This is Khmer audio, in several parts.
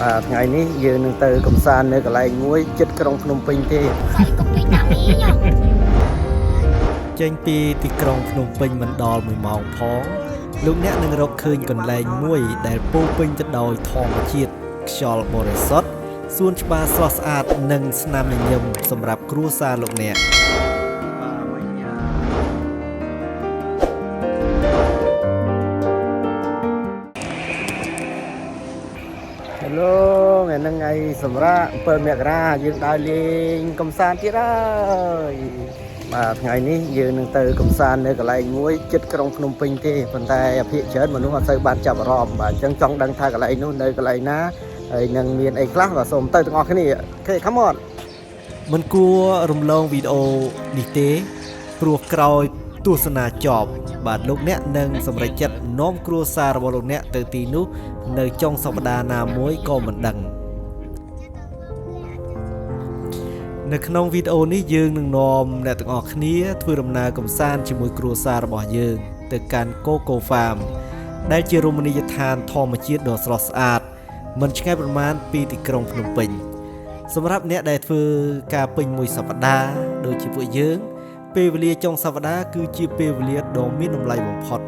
បាទថ្ងៃនេះយើងនឹងទៅកំសាន្តនៅកន្លែងមួយជិតក្រុងភ្នំពេញទេ កុំពីដាក់មីញ ចេញពីទីក្រុងភ្នំពេញមិនដល់1ម៉ោងផងលោកអ្នកនឹងរកឃើញកន្លែងមួយដែលពោរពេញទៅដោយធម្មជាតិខ្យល់បរិសុទ្ធសួនច្បារស្រស់ស្អាតនិងស្នាមញញឹមសម្រាប់គ្រួសារលោកអ្នក បាទមិញហេឡូថ្ងៃហ្នឹងថ្ងៃសម្រាប់7មករាយើងដើរលេងកំសាន្តទៀតហើយបាទថ្ងៃនេះយើងនឹងទៅកំសាន្តនៅកន្លែងមួយជិតក្រុងភ្នំពេញទេប៉ុន្តែភាគច្រើនមនុស្សអត់សូវបានចាប់អារម្មណ៍បាទអញ្ចឹងចង់ដឹងថាកន្លែងនោះនៅកន្លែងណាហើយនឹងមានអីខ្លះបាទសូមទៅទាំងអស់គ្នាOK come on មិនគួររំលងវីដេអូនេះទេ ព្រោះក្រោយទស្សនាចប់បាទលោកអ្នកនឹងសម្រេចចិត្តនាំគ្រួសាររបស់លោកអ្នកទៅទីនោះនៅចុងសប្តាហ៍ណាមួយក៏មិនដឹង នៅក្នុងវីដេអូនេះយើងនឹងនាំអ្នកទាំងអស់គ្នាធ្វើដំណើរកម្សាន្តជាមួយគ្រួសាររបស់យើង ទៅកាន់ Coco Farm ដែលជារមណីយដ្ឋានធម្មជាតិដ៏ស្រស់ស្អាតមិនឆ្ងាយប៉ុន្មានពីទីក្រុងភ្នំពេញ សម្រាប់អ្នកដែលធ្វើការពេញមួយសប្តាហ៍ដូចជាពួកយើង ពេលវេលាចុងសប្តាហ៍គឺជាពេលវេលាដ៏មានតម្លៃបំផុត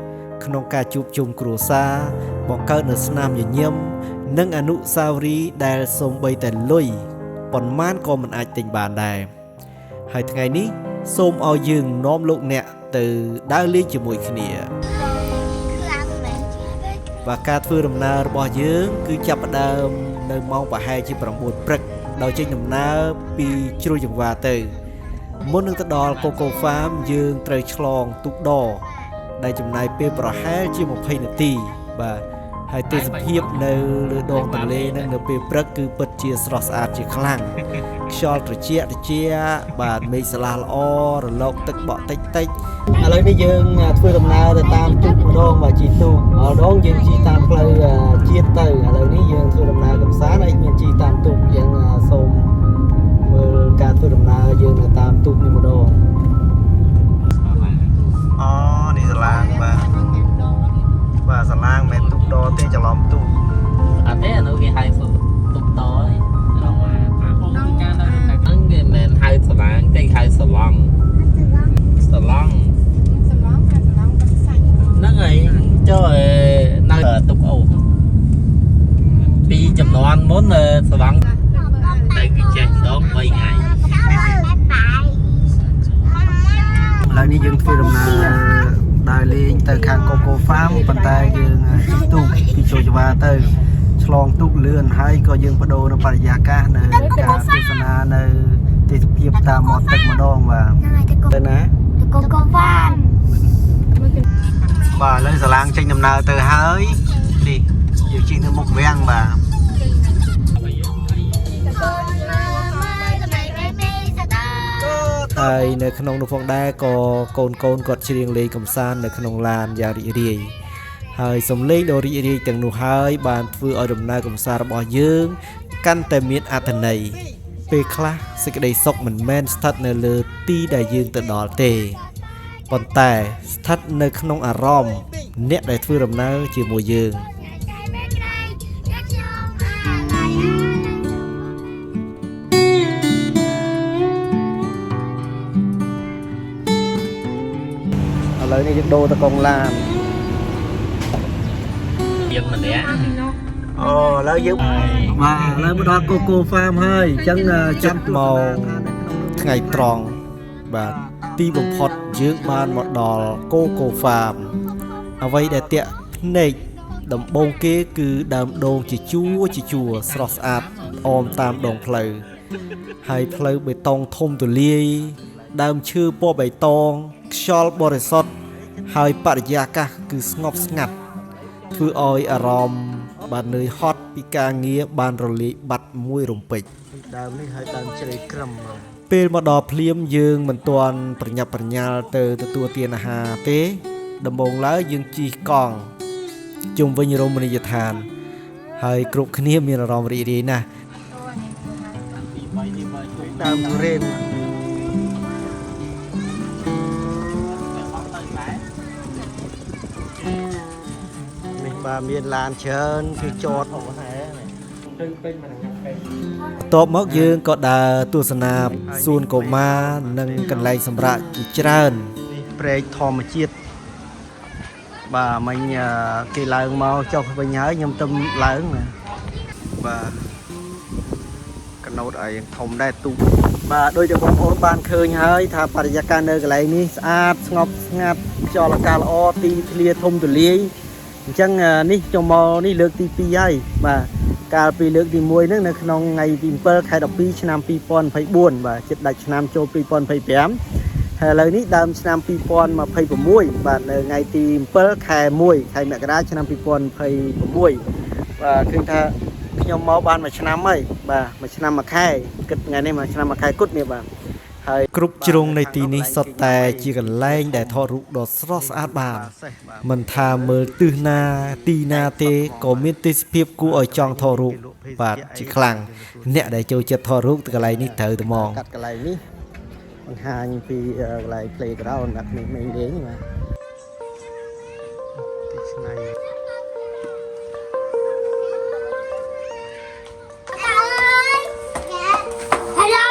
ក្នុងការជួបជុំគ្រួសារបង្កើតនូវស្នាមញញឹមនិងអនុស្សាវរីយ៍ដែលសូម្បីតែលុយប៉ុន្មានក៏មិនអាចទិញបានដែរហើយថ្ងៃនេះសូមឲ្យយើងនាំលោកអ្នកទៅដើរលេងជាមួយគ្នា ខ្លាំងមែន បាទការធ្វើដំណើររបស់យើង គឺចាប់ផ្ដើមនៅម៉ោងប្រហែលជា9ព្រឹកដោយចេញដំណើរពីជ្រោយចង្វាទៅ មុននឹងទៅដល់ Coco Farm យើងត្រូវឆ្លងទូកដដែលចំណាយពេលប្រហែលជា20នាទីបាទហើយទេសភាពនៅលើដងទន្លេនឹងនៅពេលព្រឹកគឺពិតជាស្រស់ស្អាតជាខ្លាំងខ្យល់ត្រជាក់ត្រជាក់បាទមេឃស្រឡះល្អរលកទឹកបក់តិចតិច ឥឡូវនេះយើងធ្វើដំណើរទៅតាមទូកម្ដងបាទជិះទូកម្ដងយើងជិះតាមផ្លូវជាតិទៅឥឡូវនេះយើងធ្វើដំណើរកម្សាន្តហើយមានជិះតាមទូកយើងសូមមើលការធ្វើដំណើរយើងនៅតាមទូកនេះម្ដងអូនេះសាឡាងបាទបាទសាឡាងមិនមែនទូកដទេច្រឡំទូក អត់ទេអានោះគេហៅទុកតឯងហ្នឹងគេមិនមែនហៅសឡាងទេគេហៅសឡង់សឡង់ សំឡងថាសំឡងទឹកសាច់ ហ្នឹងហើយចូលនៅទុកអូពីចំនួនមុនសឡង់តែគេចេះម្ដង3ថ្ងៃ ឥឡូវនេះយើងធ្វើដំណើរដើរលេងទៅខាង Coco Farm ប៉ុន្តែយើងជិះទូកពីចូលចវាទៅឆ្លងទូកលឿនហើយក៏យើងបដូរនៅបរិយាកាសនៅការទស្សនានៅទេសភាពតាមមាត់ទឹកម្ដងបាទ ហ្នឹងហើយទៅកុំ ទៅណា ទៅកុំកុំវ៉ាន បាទឥឡូវសាឡាងចេញដំណើរទៅហើយនេះយើងជិះនៅមុខវាំងបាទ កូនមើមើសម័យមេមេសតា ហើយនៅក្នុងនោះផងដែរក៏កូនកូនគាត់ច្រៀងលេងកម្សាន្តនៅក្នុងឡានយ៉ាងរីករាយហើយសំឡេងដ៏រីករាយទាំងនោះហើយបានធ្វើឲ្យដំណើរកម្សាន្តរបស់យើង កាន់តែមានអត្ថន័យពេលខ្លះសេចក្តីសុខមិនមែនស្ថិតនៅលើទីដែលយើងទៅដល់ទេប៉ុន្តែស្ថិតនៅក្នុងអារម្មណ៍អ្នកដែលធ្វើដំណើរជាមួយយើង ចៃមេក្រៃយកខ្ញុំអាឡៃ ឥឡូវនេះយើងដូរទៅកងឡាន យើងម្នាក់ អូឥឡូវយើងបាទឥឡូវមកដល់ Coco Farm ហើយអញ្ចឹងចាំ មក ថ្ងៃត្រង់បាទទីបំផុតយើងបានមកដល់កូកូហ្វាមអ្វីដែលតាក់ភ្នែកដំបូងគេគឺដើមដូងជាជួរជាជួរស្រស់ស្អាតអមតាមដងផ្លូវហើយផ្លូវបេតុងធំទូលាយដើមឈើពណ៌បៃតងខ្យល់បរិសុទ្ធហើយបរិយាកាសគឺស្ងប់ស្ងាត់ធ្វើឲ្យអារម្មណ៍បាទនឿយហត់ពីការងារបានរលាយបាត់មួយរំពេច ដើមនេះហើយដើមជ្រៃក្រឹមបាទ ពេលមកដល់ភ្លាមយើងមិនទាន់ប្រញាប់ប្រញាល់ទៅទទួលទានអាហារទេ ដំបូងឡើយយើងជិះកង់ជុំវិញរមណីយដ្ឋាន ហើយគ្រប់គ្នាមានអារម្មណ៍រីករាយណាស់ ដើមទុរេននេះបាទមានឡានច្រើនគឺចតអូហែនេះ បន្ទាប់មកយើងក៏ដើរទស្សនាសួនកុមារនិងកន្លែងសម្រាកជាច្រើន នេះព្រែកធម្មជាតិបាទមិញអឺគេឡើងមកចុះវិញហើយខ្ញុំទៅឡើងណាបាទកណូតឲ្យធំដែរទូកបាទដូចដែលបងប្អូនបានឃើញហើយថាបរិយាកាសនៅកន្លែងនេះស្អាតស្ងប់ស្ងាត់ខ្យល់អាកាសល្អទីធ្លាធំទូលាយអញ្ចឹងនេះខ្ញុំមកនេះលើកទី2ហើយបាទកាលពីលើកទី1ហ្នឹងនៅក្នុងថ្ងៃទី7ខែ12ឆ្នាំ2024បាទជិតដាច់ឆ្នាំចូល2025ហើយឥឡូវនេះដើមឆ្នាំ2026បាទនៅថ្ងៃទី7ខែ1ខែមករាឆ្នាំ2026បាទឃើញថាខ្ញុំមកបានមួយឆ្នាំហើយបាទមួយឆ្នាំមួយខែគិតថ្ងៃនេះមួយឆ្នាំមួយខែគត់នេះបាទហើយ គ្រប់ជ្រុងនៃទីនេះសុទ្ធតែជាកន្លែងដែលថតរូបដ៏ស្រស់ស្អាតបាន មិនថាមើលទិសណាទីណាទេក៏មានទេសភាពគួរឲ្យចង់ថតរូបបាទជាខ្លាំងអ្នកដែលចូលចិត្តថតរូបទៅកន្លែងនេះត្រូវតែហ្មង កាត់កន្លែងនេះបង្ហាញពីកន្លែង playground ដាក់ក្មេងៗលេងបាទទីឆ្នៃ Hello.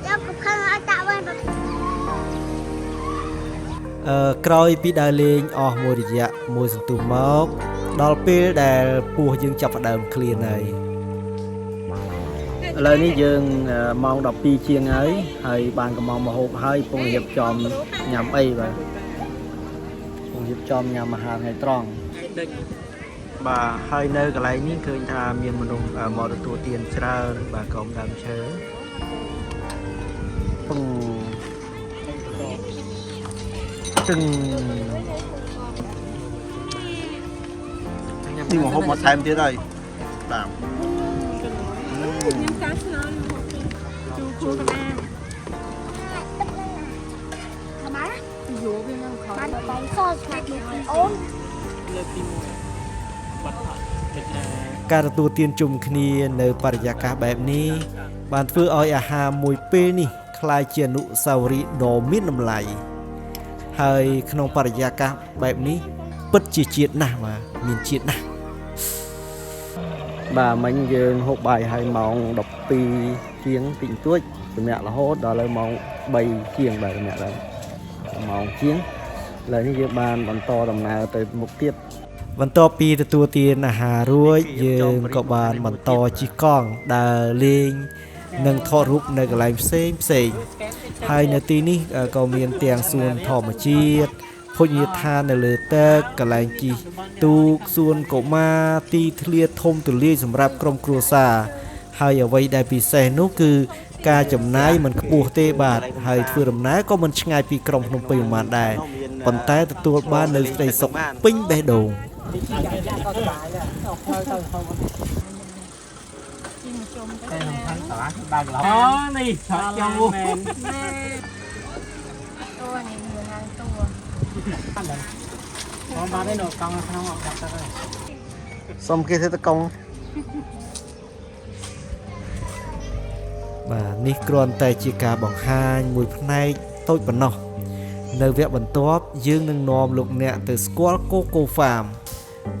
យកកំខឹងឲ្យតាវិញ ក្រោយពីដើរលេងអស់មួយរយៈមួយសន្ទុះមក ដល់ពេលដែលពោះយើងចាប់ផ្ដើមឃ្លានហើយ ឥឡូវនេះយើងម៉ោង12ជាងហើយហើយបានកំងមកហូបហើយពងរៀបចំញ៉ាំអីបាទពងរៀបចំញ៉ាំអាហារថ្ងៃត្រង់បាទហើយនៅកន្លែងនេះឃើញថាមានមនុស្សមកទទួលទានច្រើនបាទក្រុមដើមឈើពងទឹង នេះមកហូបមកថែមទៀតហើយបាទ ញ៉ាំការស្នល់ជូរគូកណា ម៉ា យោវានៅក្រោយ បានបងសស្កាត់អូន ការទទួលទានជុំគ្នានៅបរិយាកាសបែបនេះបានធ្វើឲ្យអាហារមួយពេលនេះក្លាយជាអនុស្សាវរីយ៍ដ៏មានតម្លៃហើយក្នុងបរិយាកាសបែបនេះពិតជាជាតិណាស់បាទមានជាតិណាស់ បាទមិញយើងហូបបាយហើយម៉ោង12ជាងតិចបន្តួចសម្រាប់រហូតដល់ឥឡូវម៉ោង3ជាងបាទសម្រាប់ដល់ម៉ោងជាងឥឡូវនេះយើងបានបន្តដំណើរទៅមុខទៀត បន្ទាប់ពីទទួលទានអាហាររួចយើងក៏បានបន្តជិះកង់ដើរលេងនិងថតរូបនៅកន្លែងផ្សេងផ្សេងហើយនៅទីនេះក៏មានទាំងសួនធម្មជាតិភោជនីយដ្ឋាននៅលើទឹកកន្លែងជិះទូកសួនកុមារទីធ្លាធំទូលាយសម្រាប់ក្រុមគ្រួសារហើយអ្វីដែលពិសេសនោះគឺការចំណាយមិនខ្ពស់ទេបាទហើយធ្វើដំណើរក៏មិនឆ្ងាយពីក្រុងភ្នំពេញប៉ុន្មានដែរប៉ុន្តែទទួលបាននូវសេចក្តីសុខពេញបេះដូង ជីមកជុំទៅ អូនេះថតចូលមែន តួនេះមានឡើងតួ សុំគេធ្វើតកង់ បាទនេះគ្រាន់តែជាការបង្ហាញមួយផ្នែកតូចប៉ុណ្ណោះនៅវគ្គបន្ទាប់យើងនឹងនាំលោកអ្នកទៅស្គាល់កូកូហ្វាម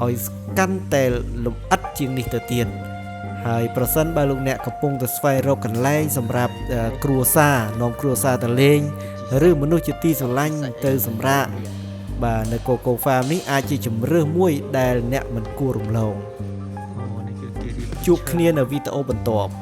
ឲ្យកាន់តែលម្អិតជាងនេះទៅទៀតហើយប្រសិនបើលោកអ្នកកំពុងតែស្វែងរកកន្លែងសម្រាប់គ្រួសារនាំគ្រួសារទៅលេងឬមនុស្សជាទីស្រឡាញ់ទៅសម្រាកបាទនៅកូកូហ្វាមនេះអាចជាជម្រើសមួយដែលអ្នកមិនគួររំលង អូនេះគឺគេរៀប ជួបគ្នានៅវីដេអូបន្ទាប់